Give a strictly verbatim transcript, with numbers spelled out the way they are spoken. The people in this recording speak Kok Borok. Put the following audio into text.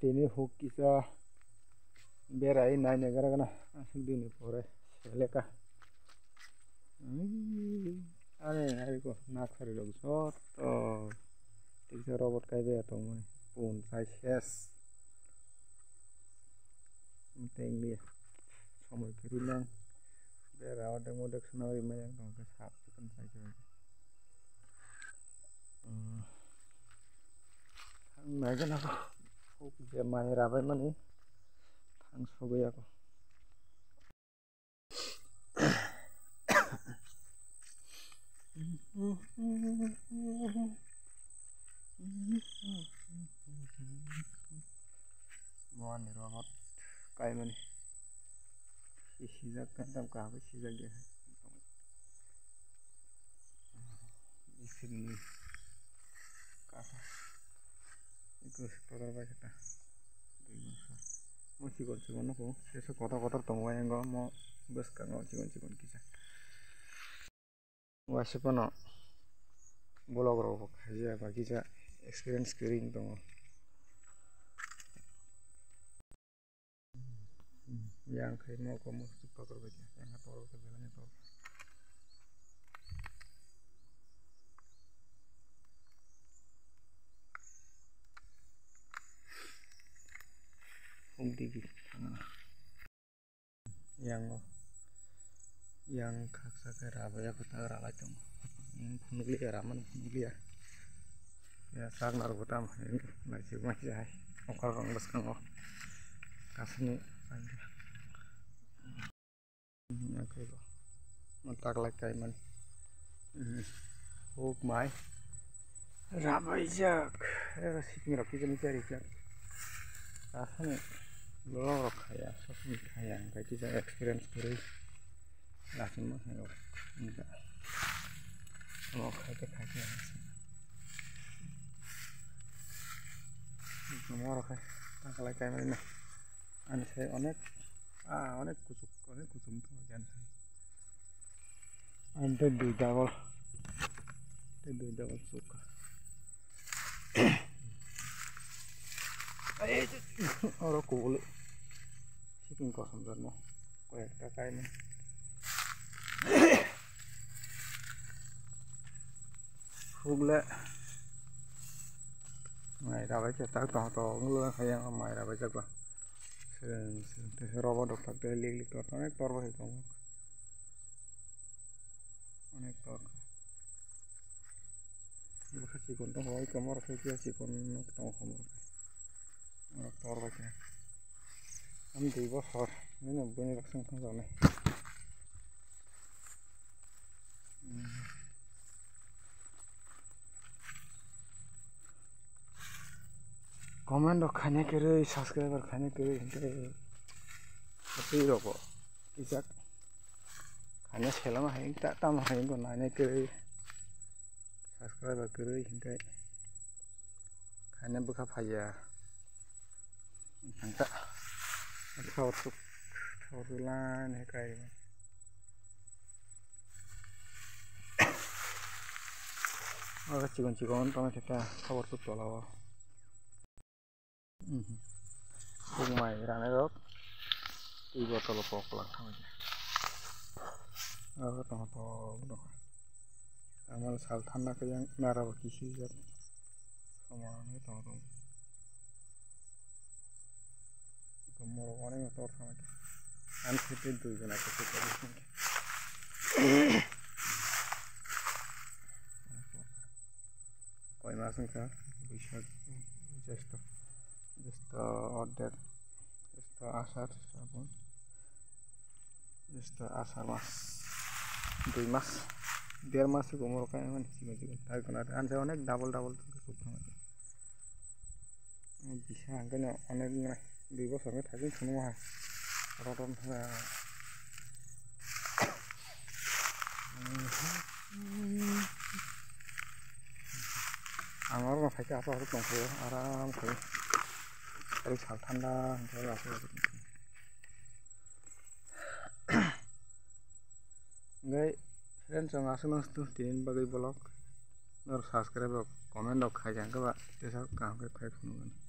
Ini huk kisa berai nai nai gara gana aswk dini pore seleka. Ani ari ko naksari rok joto tiksa robot kai be tongmani pun sai ses. Tengli somoi kiri nang bera odek modek swnam ri maya tong khe sap chikon sai khe. Thang nai gana ko huk je mai rabai mani thang sogwi ya ko. Bo ani robot kaimani. Sijak kan tam kaham sijak ya. Isini kata. Itu kotor bai kata. Mo chikon chikon nuko, tesa kotor kotor tongo, ayang go mo bwskango chikon chikon kisa. Waisa phano vlog rok bo khaijak, ba kisa experience kwrwi wng tongo. Yang khai mo ko mo kotor bai kha, yang kotor bai kha, yang kotor. Huk digi thangna. Yang o, yang khaksa khe rabaiya kwtal rabai tongo. Phunukliya ramani phunukliya. Ya sak narwkgo tamo hinwi naisik maisa hai. Okar rong bwskango kasini. Taklai kaimani. Huk mai rabaijak. Sikni rok kisa misa rijak. Asani borok rok khaya, sosoni khaya, hingke kisa experience kwrwi. Asani ma khayo. Hingke omo khaite khaite. Omo rok khai taklai kaimani. Ani sai onek, ah, onek kuchuk, onek kuchuk wngkha ani sai. Ani tei dui double, tei dui double chukha. Oro kubuli, sitting kosom jatmo, koi ekta kainwi. Huk le mai rabai khe tak tong tong wng le khe yang mai rabai jak ba. Seren seren tei se robo dok tak tei lik lik tor onek tor bo hai tongo. Onek tor. Bwkha chikon tong hoi komor khe khe chikon nuk tong komor khe. Onek tor bai khe. Am dui bosor nini bini baksa wng thang jaknai. Comment rok khaina kwrwi, subscriber khaina kwrwi, hwnkhe twi rokbo kisa khaina selama hai ta tamo hai wngkha naina kwrwi, subscriber kwrwi hwnkhe khaina bwkha phaiya. Ang ta. Thor suk, thor suk line hai kai. Aga chikon chikon tong khe ta thor suk tola o. Buk mai rani rok. Twi bottle kok lang thang. Aga tong tong. Amal sal thanda khe yang nara bo kisi jak. Soman wngwi tongo tong. Morok onek no tor thangwi. Ani site dui jona khe se tor thangwi. Koi mas wngkha? Boisak, Jesto, Jesto order, Jesto Asar, Srabon. Jesto Asar mas, dui mas, der mas se gomoro kaya mani chikon chikon tai kono ante onek double double chuk thang. Bisa hingke no onek nai dui bosor ni thagwi phunukma ha rotom thang. Ang oro no phaikhe aswk aswk tongkhaio aram khe. Ari sal thanda hingke aswk aswk. Hingke friends, ang aswk no tini bagwi vlog. Norok subscribe rok, comment rok khai khe hingke ba tesa kaham khe khai phunukgwno.